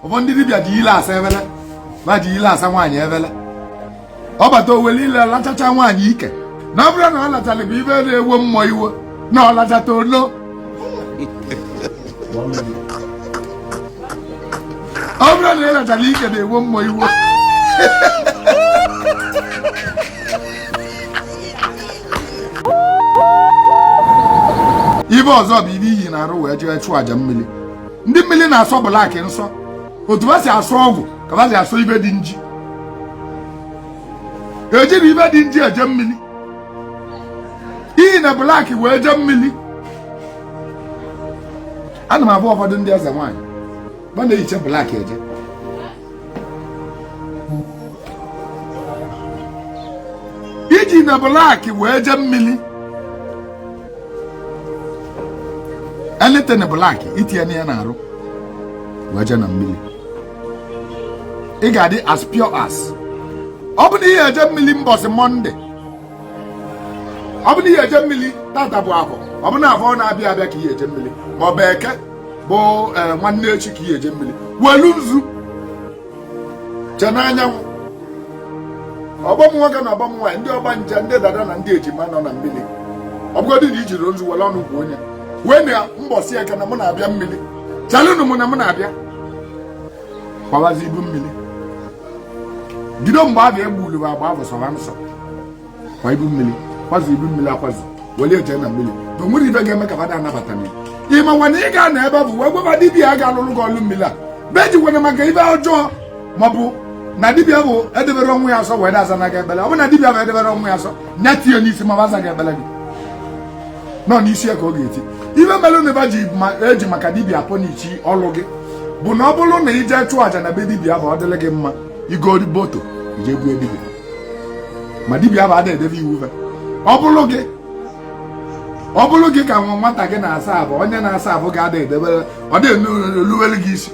Ụfọdụ ndị dibịa ji ile asa evele, ba ji ile asa nwaanyị evele. Ọ bata o wele ile lachacha nwaanyị ike, na ọ bụrụ na ọ lachara bụ ibe na-ewe mmụọ iwe na ọ lachata ono. Ọ bụrụ na ị lachara ike na-ewe mmụọ iwe. Ibe ọzọ bụ ibe i yi n'arụ wee jee chụọ aja mmiri. Ndị mmiri na-asọ black nsọ, otu ha si asọ ọgwụ ka ha si asọ ibe dị nji. Ejiri ibe dị nji eje mmiri, iyi na black wee jee mmiri. Ana m abụ ụfọdụ ndị eze nwaanyị ba na-eyiche black eje. Iji na black wee jee mmiri, anything black itinye ya n'arụ wee jee na mmiri, ị ga-adị as pure as. Ọ bụ na ihe eje mmiri mbọsị Monday, ọ bụ na ihe eje mmiri tata bụ afọ, ọ bụ na afọ na-abịa abịa ka ihe eje mmiri, ma ọ bụ eke bụ nwanne echi ka ihe eje mmiri, welu nzu che n'anyanwụ. Ọgbọ m nwoke na ọgbọ m nwaanyị, ndị ọgba nje, ndị dada na ndị ejima nọ na mmiri, ọ bụgodị na ijiri nzu were ọnụ gbuo onye wee na mbọsị eke na mụ na-abịa mmiri, chalụnụ mụ na mụ na-abịa, kwawazi ibu mmiri bido mgbe a ga-egbulu agba afọ sọba nsọ, kwa ibu mmiri, kwazu ibu mmiri akwazu, were eje na mmiri, na onwere ibe ga-eme ka fada anabata m. Ị makwa na ị ga-anọ ebe bụ wee gwaba dibịa a ga-alụrụ gị ọlụ mmiri a bejikwana maka ibe ọjọọ, maọbụ na dibịa bụ edebere onwe ya asọ wee daza na gị ekpere. Ọ bụ na dibịa bụ edebere onwe ya asọ, nya tinye n'isi ma baza gị ekpere gị nọ n'isi ya ka ọ ga-eti. Ibe mere na ebe eji maka dibịa pọnichi ọlụ gị bụ na ọ bụrụ na ije chụọ aja na be dibịa bụ ọ dịrị gị mma, igori boto ije gbue dibịa, ma dibịa bụ ada edebe iwu be. Ọ bụrụ gị ka nwa nwata gị na-asa abụ, onye na-asa abụ ga-ada edebere ọ dị eluwere gị isi.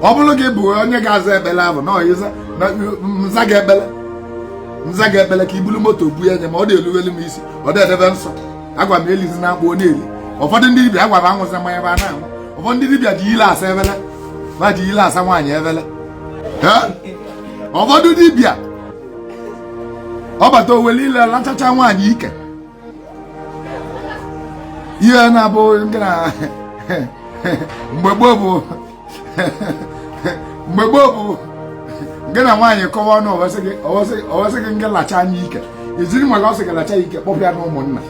Ọ bụrụ gị bụ onye ga-aza ekpere abụ na ọyịza nza gị ekpere, nza gị ekpere ka ibulu moto bu ya nye, ma ọ dị eluwere m isi, ọ dị edebe nsọ. Agwa m elizi na-akpụ onye eli. Ụfọdụ ndị dibịa agwa m aṅụzi mmanya ebe a na-aṅụ. Ụfọdụ ndị dibịa ji ile asa ebele, ba ji ile asa nwaanyị ebele. Ụfọdụ dibịa ọ bata owele ile lachacha nwaanyị ike, ihe na-abụ nke na mgbe gboo bụ mgbe gboo bụ nke na nwaanyị kọwa ọnụ ọwasị gị nke lacha anya ike, ejiri maka ọ sị gị lacha ike kpọpụ ya na ụmụnna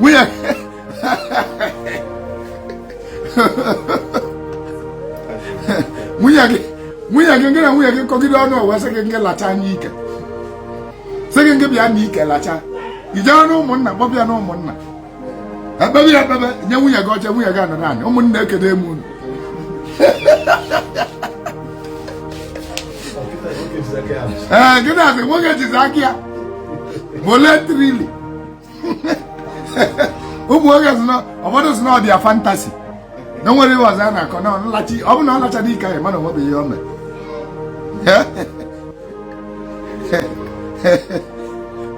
nwunye nwunye gị nwunye gị na nwunye gị kọgide ọnụ ọwasị gị nke lacha anya ike, sị gị nke bịa na ike lacha, ijee na ụmụnna kpọpụ ya na ụmụnna, ekpebe ya ekpebe, nye nwunye gị oche, nwunye gị anọrọ anị, ụmụnna ekene m unu. Ee, gịnị asị nwoke jizi aka ya voluntarily. Ụmụ nwoke si na ụfọdụ si na ọ dị fantasy na nwere ihe ọzọ a na-akọ na nlachi. Ọ bụ na ọ lachara ike ahụ, mana onwebeghị ihe o mere.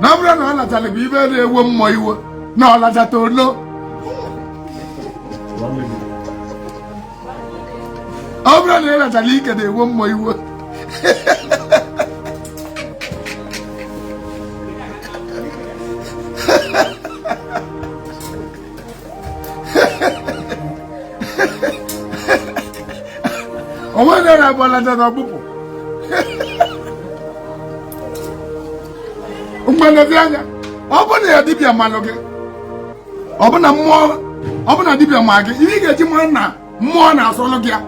Na ọ bụrụ na ọ lachara bụ ibe na-ewe mmụọ iwe na ọ lachata ono. Ọ bụrụ na ị lachara ike na-ewe mmụọ iwe. Onwe ndị na-abụ ọlacha na ọgbụpụ mgbanezi anya. Ọ bụ na ya dibịa malụ gị, ọ bụ na mmụọ, ọ bụ na dibịa ma gị, ihe ị ga-eji mara na mmụọ na-asọlụ gị ya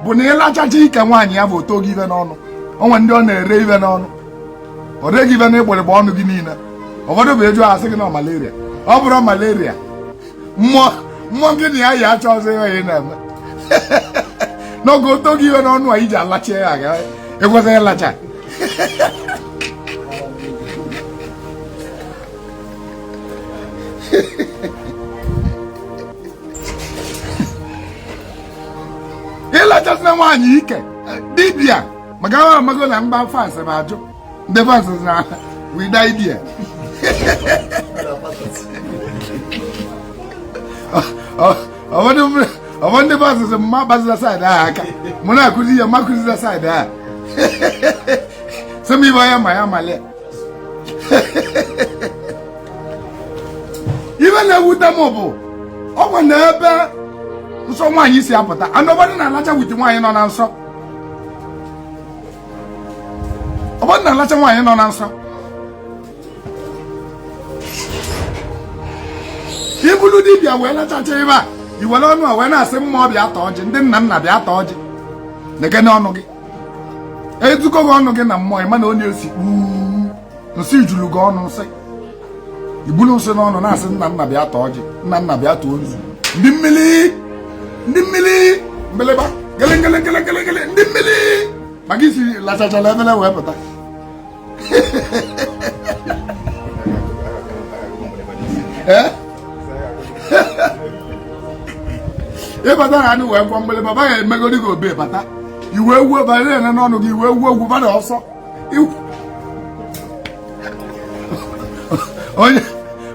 bụ na ịlachacha ike nwaanyị ya bụ oto gị ibe n'ọnụ. Onwe ndị ọ na-ere ibe n'ọnụ, ọ reghị ibe n'ịgbịrịgba ọnụ gị niile. Ụfọdụ bụ eju asị gị na malaria, ọ bụrụ malaria mmụọ mmụọ gị na ya yi achọ ọzọ ihe ị na-eme n'oge oto gị iwe n'ọnụ a iji alacha ya ga ekwesịghị ịlacha. Ịlachasịna nwaanyị ike dibịa maka ahụ amago na mgba fans bụ ajụ ndị fans na we die there. Ọbọ ndị basịsị mma gbazila side ahụ aka mụ na-akụzi ya, ma kụzila side ahụ, sị m ibe ya ma ya malia. Ibe na-ewute m bụ ọ bụ na ebe nsọ nwaanyị si apụta anọbọdụ na-alacha with nwaanyị nọ na nsọ, ọbọdụ na-alacha nwaanyị nọ na nsọ. Ibulu dibịa wee lachacha ebe a, iwere ọnụ a wee na-asị mmụọ bịa taa ọjị, ndị nna nna bịa taa ọjị. Nekene ọnụ gị, edukọ gị ọnụ gị na mmụọ, ịma na ọ na-esi kpuu nsị juru gị ọnụ, nsị ibulu nsị n'ọnụ na-asị nna nna bịa taa ọjị, nna nna bịa tụọ nzu, ndị mmiri, ndị mmiri, mgbịlịgba gele gele gele gele gele, ndị mmiri, maka isi lachachala ebele wee pụta. Ịbata na anụ wee gwọ mgbịlịgba ba ga-emegodi gị obe bata iwe egwu bata na n'ọnụ gị, iwe egwu egwu bada ọsọ.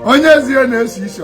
Onye ezie na-esi isi.